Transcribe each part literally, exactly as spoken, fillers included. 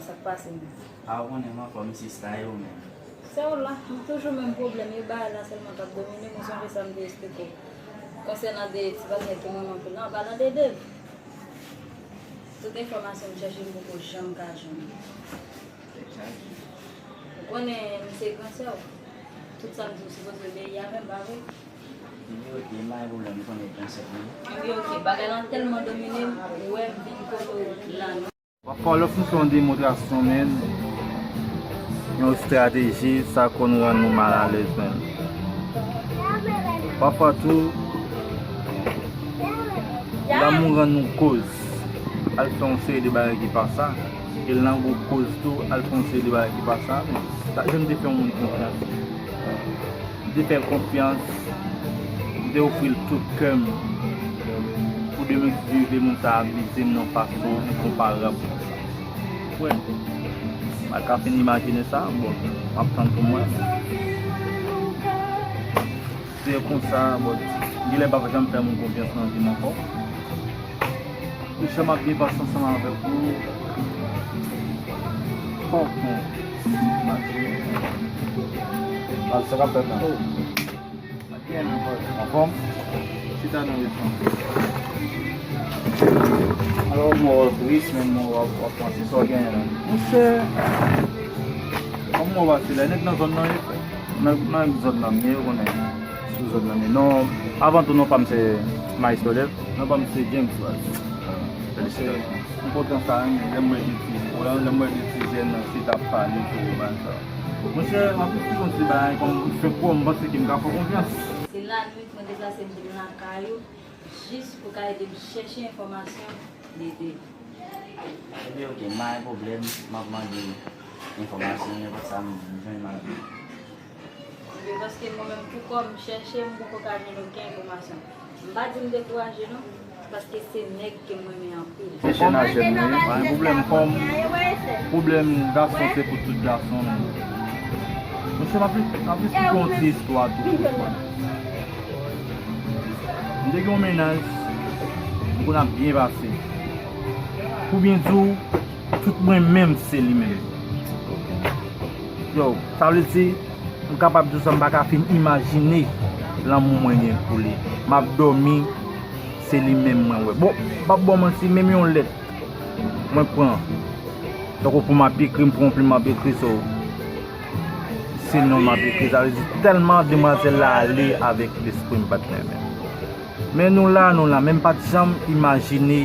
Sa k pase menm? A, ou konnen m anfòm sista, e ou menm? Se ou la, m toujou menm pwoblèm, e bagay la sèlman k ap domine m, ou sonje sa m te eksplike w konsènan de ti patnè ki renmen anpil lan, an palan de Dave. Tout enfòmasyon m chèche, m poko janm ka jwenn. Ou konnen m se gran sè w. Tout sa m di w sipoze obeyi a menm, pa vre? Ebyen, ok, m pa gen pwoblèm, m konnen gran sè w ye. Ebyen, ok, bagay lan tèlman domine m, ou wè m vin kote w la non. Pafwa, lè w fin fè yon demonstrasyon, menn, yon estrateji, sa konn rann nou malalèz, menn. Pafwa tou, lanmou rann nou koz al fè yon seri de bagay ki pa sa, e lanmou koz tou al fè yon seri de bagay ki pa sa, men sa janm te fè yon moun konfyans. M te fè l konfyans, m te ofri l tout kè m. Pou demen, si Dye vle, moun sa a abize m nan yon fason enkonparab. Wè, m pa ka fin imajine sa, bon, m ap tann pou mwen. Se konsa, bon, genlè m p ap janm fè moun konfyans nan vi m ankò. Michel, m ap byen pase ansanm avèk ou. Fòk, men. Baz, sa k ap fèt la? Anfòm? Chita nan rit lan. Alò, mwen wè w tris, men mwen wè w ap panse sa w genyen la. Monchè, kòman w pase la? Nèg nan zòn nan ye, frè? Nan, nan zòn nan m ye, ou konnen. Sou zòn nan m ye. Non, avan tou, non pa m se Maestro Dev. Non pa m se James Vaz. Felisitasyon. M kontan sa, wi, lè m wè de ti, lè m wè de ti jèn nan chita ap pale sou bagay sa. Monchè, m ap esplike yon ti bagay, kòm fè kò m panse ke m ka fè w konfyans. Se lannuit mwen deplase m vin lakay ou, jis pou ka ede m chèche enfòmasyon de, de. Ebyen, ok, m pa gen pwoblèm, m ap mande enfòmasyon, nenpòt sa m jwenn, m ap di w. Ebyen, paske mwen menm, pou kò m chèche, m poko ka jwenn okenn enfòmasyon. M pa di m dekouraje, non, paske se nèg ke m renmen anpil. Se chèn a chèn, wi. Pa gen pwoblèm, kòm pwoblèm gason, se pou tout gason, non. Monchè, m ap, m ap esplike yon ti istwa tou. M te gen yon mennaj, m konn ap byen pase. Pou byen di w, tout mwen menm, se li menm. Yo, sa vle di, m kapab di w sa, m pa ka fin imajine lanmou mwen gen pou li. M ap dòmi, se li menm mwen wè. Bon, m p ap ba w manti, menm yon lèt mwen pran, tankou pou m ap ekri, m pran yon plim, m ap ekri, so, se non m ap ekri. Sa vle di, tèlman demwazèl la ale avèk lespri m, patnè, men. Men nou la, nou la. Men m pa t janm imajine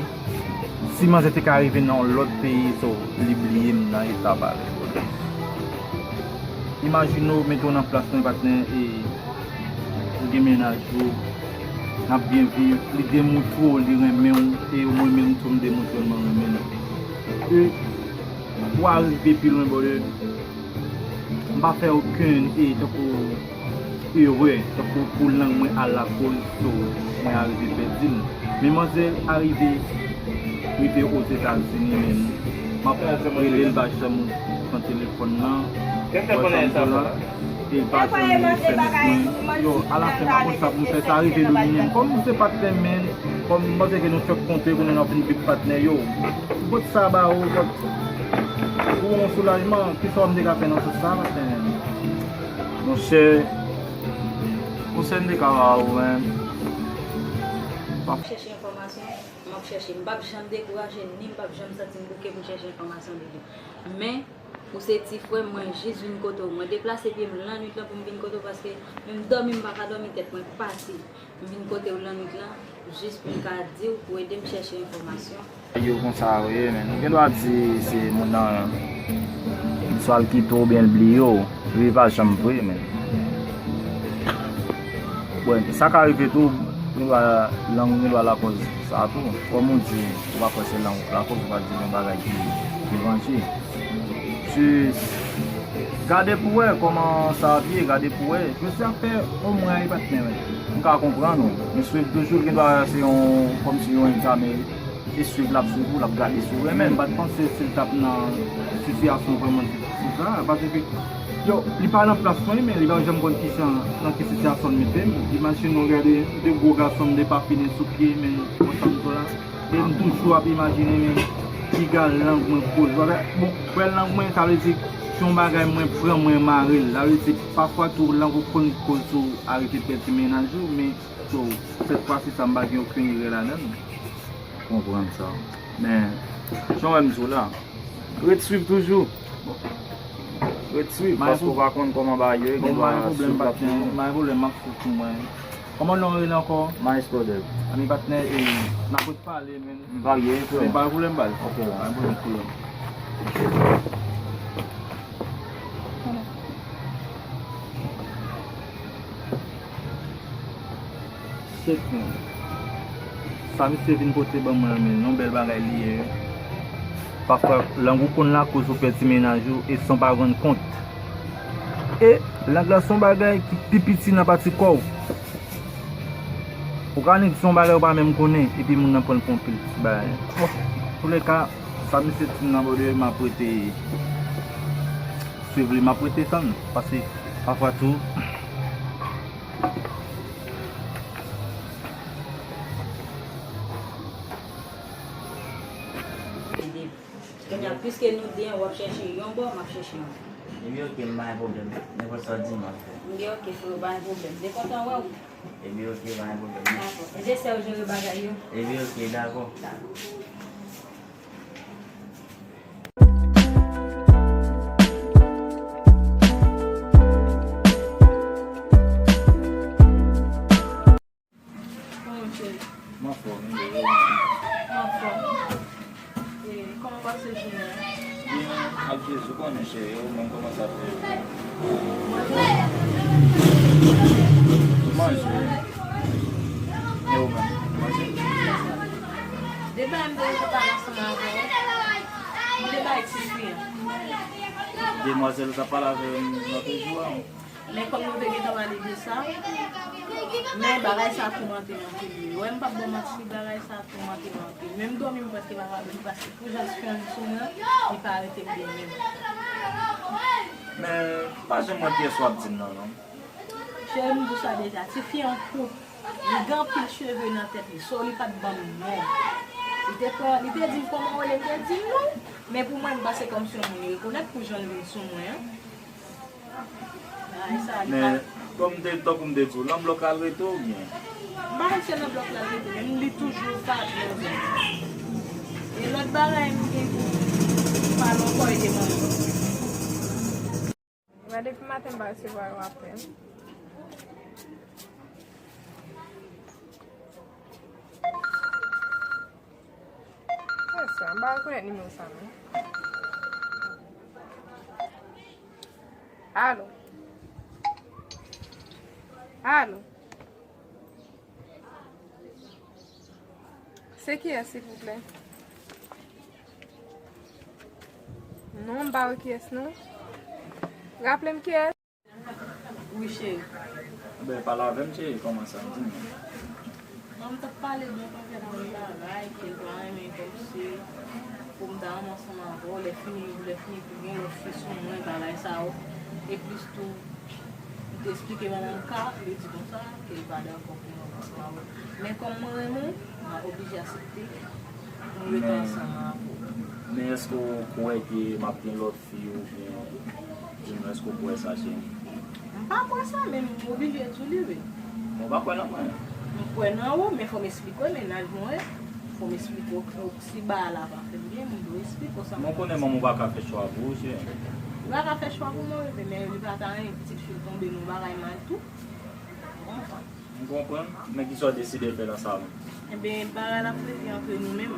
si manzè te ka rive nan yon lòt peyi, so, li bliye m nan eta parèy. Imajine w mete w nan plas mwen, patnè, e ou gen mennaj ou, n ap byen viv, li demontre w li renmen w, e mwen menm tou m demontre l mwen renmen l. E pou w arive pi lwen, brother, m pa fè okenn, e tankou erè, tankou pou lang mwen al lakoz, so, mwen arive pèdi l. Men manzè arive rive Ozetazini, men m ap rele l, l pa janm pran telefòn nan. Wè sa m di w la, e l pa janm S M S mwen. Yo, alafen, m pa konn sa pou m fè, sa rive domine m. Kòm se patnè m, men, kòm m panse ke nou fèk kontre, kounye a n ap vin big patnè, yo. Kot sa ba ou, kot pou yon soulajman, kisa w m te ka fè nan sans sa, patnè? Monchè, konsèy m te ka ba ou, men, m ap chèche enfòmasyon, m ap chèche. M p ap janm dekouraje, ni m p ap janm santi m bouke pou m chèche enfòmasyon de li. Men, ou se ti frè m, mwen jis vin kote w. Mwen deplase pye m lannuit lan pou m vin kote w, paske menm dòmi m pa ka dòmi, tèt mwen pase. M vin kote w lannuit lan, jis pou m ka di w pou ede m chèche enfòmasyon. Yo konsa vre, men. Ou gen dwa di se moun nan, li swa l kite w oubyen l bliye w. Li pa janm vre, men. Bon, sa ka rive tou, gen dwa lang, gen dwa lakòz sa tou. Kòm ou di, ou pa kwè se lang lakòz, ou pa di yon bagay ki, ki ranje. Jis gade pou wè kòman sa ap ye, gade pou wè. Jodi a fè yon mwa e patnè, m ka konprann ou. Men swiv toujou, l gen dwa se yon, kòmsi yon egzamen, e swiv l ap swiv ou, l ap gade si w renmen l. M pa t panse si l t ap nan sitiyasyon vrèman difisil sa, paske, yo, li pa nan plas mwen, men li pa janm konn kijan, nan ki sitiyasyon l mete m. Imajine w gade de gwo gason m de pa fini sou pye, men konsa m tou la. E m toujou ap imajine, men Piga lang mwen koz. Bagay, bon, frè lang mwen, sa vle di, se yon bagay mwen pran, mwen mare l. Sa vle di, pafwa tou, lang ou konn koz ou arete pèdi mennaj ou, men, so, sèt fwa si sa, m pa gen okenn erè ladan l. Konprann sa. Men, jan w wè m di w la, ret swiv toujou. Ret swiv, paske w pa konn kòman bagay yo ye, gen dwa swiv la toujou. M pa gen pwoblèm, m ap swiv pou mwen. Kòman non w rele ankò? Maestro Dev. Ami patnè, e, n ap ret pale, men. M pa gen pwoblèm. M pa gen pwoblèm, baz. Ok, baz. Pa gen pwoblèm, pwoblèm. Shit, man. Sa misye vin pote ban mwen, men yon bèl bagay li ye. Pafwa, lang ou konn lakoz ou pèdi mennaj ou, e san w pa rann kont. E lang la se yon bagay ki pi piti nan pati kò w. Ou ka annik di yon bagay ou pa menm konnen, epi moun nan pran l pou yon pil ti bagay. Bon, antouleka, sa misye di m nan bòdè, m ap rete swiv li, m ap rete tann, paske pafwa tou, Kounye a, piske nou de an, w ap chèche yon bò, m ap chèche yon bò. Epi oke, m pa gen pwoblèm. Nenpòt sa w di m, m ap fè. Ebyen oke, freo, pa gen pwoblèm. M te kontan wè w. Epi oke, pa gen pwoblèm. Dakò. Ede sè w jere bagay yo. Epi oke, dakò. Dakò. Kòman w cheri? M anfòm, wi. M anfòm. E, kòman w pase jounen an? Byen, ak Jezi, ou konnen, cheri, ou menm kòman sa fè? Manje. E ou menm, manje? De bagay m te vle pale ansanm avè w. De bagay ti fi an. Demwazèl ou t ap pale avè m lòt jou a. Men kòm nou te gentan pale de sa, men bagay sa toumante m anpil, wi. Wè, m p ap ba w manti, bagay sa toumante m anpil. Menm dòmi, m prèske pa ka dòmi, paske pou jan ti fi an vin sou mwen, li pa rete m byen menm. Men, m pa janm wè kiyès w ap di m nan, non. Cheri, m di w sa deja, ti fi an kout, li gen anpil cheve nan tèt li, so li pa t ban m non. Li te pran, li te di m kòman w rele, m te di l non. Men pou mwen, m panse kòmsi yon moun li rekonèt pou jan l vin sou mwen an. Bagay sa, li pa. Men, kòm m te, tankou m te di w, nan blòk la l rete oubyen? M pa konn si se nan blòk la l rete, men li toujou pa t nan zòn. E lòt bagay m gen pou m pale ankò, e de manman. Depi maten m pa resevwa yon apèl. Kiyès sa? M pa rekonèt nimewo sa non. Alo. Alo. Se kiyès, silvouplè? Non, m pa wè kiyès, non. Raple m kiyès. Wi, cheri. Ebyen, pale avè m, cheri, kòman sa? Di m non. Bon, m t ap pale de yon pakèt moun bagay ke l pa renmen kòmsi pou m ta ansanm avè w, lè fini, lè fini pou gen lòt fi sou mwen, bagay sa yo. E plis tou, m te eksplike manman m ka, li di konsa ke l pa dakò pou m ansanm avè w. Men kòm mwen renmen w, m ap oblije aksepte pou m rete ansanm avè w. Men èske w kwè ke m ap gen lòt fi oubyen di m èske w kwè sa, cheri? M pa kwè sa, men m oblije di w li, wi. Mwen pa kwè nan mwen. M kwè nan ou, men fò m eksplike w mennaj mwen. Fò m eksplike w si bagay la pa fè m byen, m dwe eksplike w sa m panse. Mwen konnen manman w pa ka fè chwa pou ou, cheri. Li pa ka fè chwa pou mwen, bebe, men li pa ta renmen pitit fi l tonbe nan bagay mal tou. Ou konprann? M konprann, men kisa w deside fè nan sa menm? Ebyen, bagay la ap rete antre nou menm.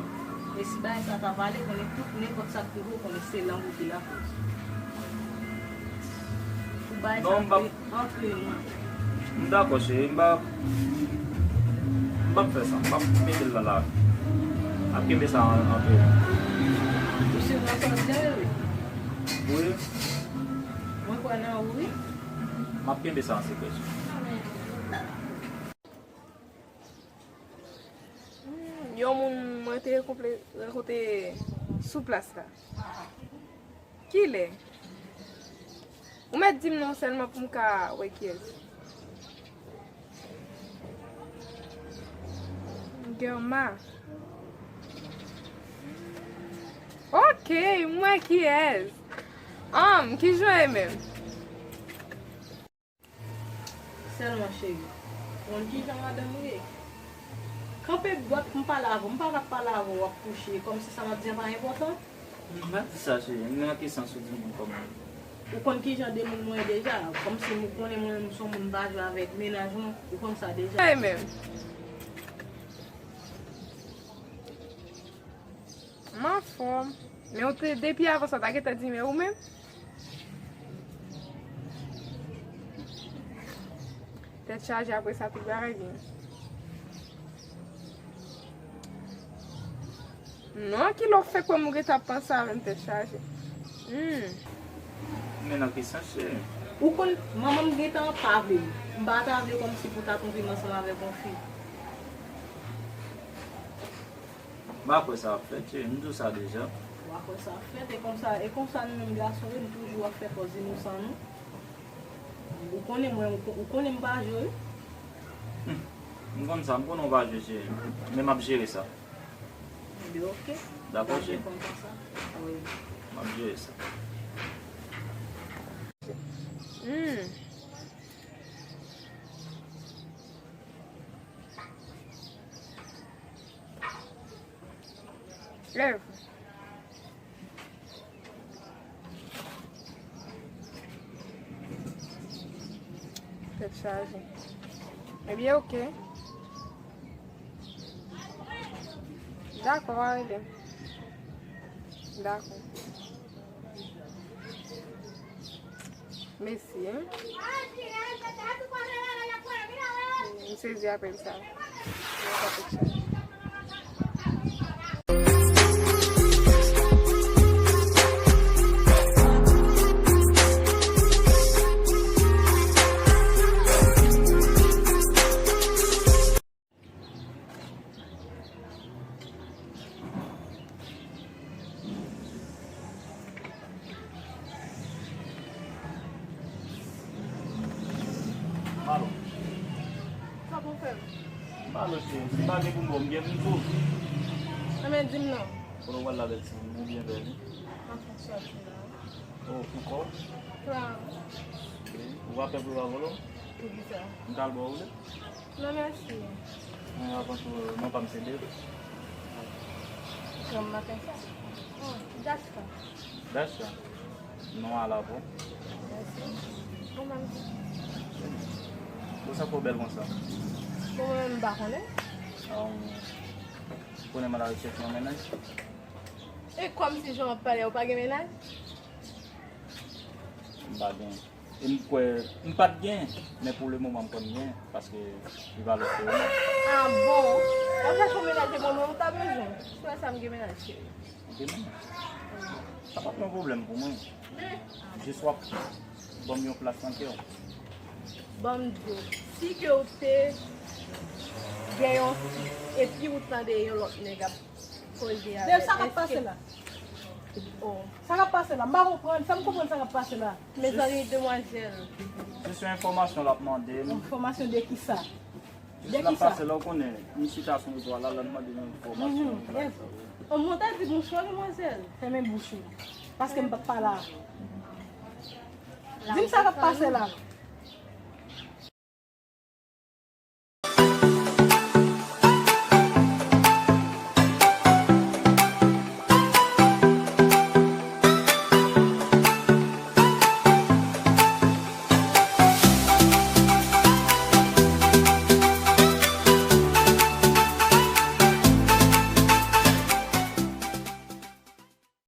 E si bagay sa ta pale, konnen tout, nenpòt sa k rive w, konnen se lang ou ki lakoz. Pou bagay sa rete antre nou. M dakò, cheri, m pa, m p ap fè sa, m p ap mete l la la. M ap kenbe sa an, antre nou. Ou sirman sa w di a, wi. Wi. Mwen kwè nan ou, wi. M ap kenbe sa an sekrè, cheri. Hmm, yon moun mwen te rankontre, rankontre sou plas la. Kilè? Ou mèt di m non sèlman pou m ka wè kiyès. Germa. Ok, m wè kiyès. Anm, kijan w ye menm? Sèlman, cheri, ou konn kijan madanm ou ye? Kanpe dwat pou m pale avè w. M pa ka pale avè w, w ap kouche, kòmsi sa m ap di an pa enpòtan. M pa di sa, cheri. M gen yon kesyon sou timoun kòm mwen. Ou konn kijan de moun mwen ye deja. Kòmsi ou konnen mwen menm, m se yon moun m pa jwe avèk mennaj mwen. Ou konn sa deja. Mwen menm. M anfòm. Men ou te, depi avan sa, w ta gentan di m e ou menm? Tèt chaje, apre sa, tout bagay byen. Non, kilè w fè kwè m ou gentan ap panse avè m tèt chaje? Hmm. Men nan ki sans, cheri? Ou konn, manman m gentan pa vle m. M pa ta vle kòmsi pou ta twonpe m ansanm avèk yon fi. M pa kwè sa ap fèt, cheri. M di w sa deja. Ou pa kwè sa ap fèt, e konsa, e konsa nou menm gason yo, nou toujou ap fè pòz inosan nou. Ou konnen mwen, ou, ou konnen m pa jwe. Hmm. M konn sa, m konnen w pa jwe, cheri. Men m ap jere sa. Ebyen, ok. Dakò, cheri. Konn konsa. Wi. M ap jere sa. Hmm. Lèv. Tèt chaje. Ebyen, ok. Dakò, a rele m. Dakò. Mèsi, hein. M sezi apèl sa. Malo. Sa pou fè m? Malo, cheri, si m pa gen pou m ba w, m gen pou m di w. Anben, di m non. Kote w pral la avèk timoun ou byen bèl? M ap fè sòti la. Oh, poukò? Klaro. Ok. Ou pa pè pou yo pa vòlò? Poukisa? M ka al ba w, ou vle? Non, mèsi. Mwen avan tou, non pa m se Dave. Granm maten sa. Oh, Dashka. Dashka? Non a la pou. Mèsi. Bon, mèm. Bon, sa fè w bèl konsa? Bon, mwen menm m pa konnen. Ah, ou konnen m a la rechèch yon mennaj? E kòmsi jan w ap pale a, ou pa gen mennaj? M pa gen. E m kwè, m pa t gen, men pou le moman m kwè m gen, paske li pa lòt ke ou menm. Ah bon? W ap chache yon mennaj e mwen menm ou ta bezwen? Se pa sa m gen mennaj, cheri. Ou gen mennaj? Sa pa t yon pwoblèm pou mwen. Jis w ap ban m yon plas nan kè w. Ban m di w, si ke w te gen yon fi, epi ou tande yon lòt nèg ap koze avè l, sa k ap pase la? Oh. Sa k ap pase la? M pa konprann. Fè m konprann sa k ap pase la. Mezanmi, demwazèl. Se sou enfòmasyon l ap mande m. Enfòmasyon de kisa? De kisa? Jis l ap pase la, ou konnen, m chita sou moto a la, l ap mande m enfòmasyon. Mhm. Yes. Oh, mwen ta di bonswa, demwazèl. Fèmen bouch ou. Paske m p ap pale a. Di m sa k ap pase la.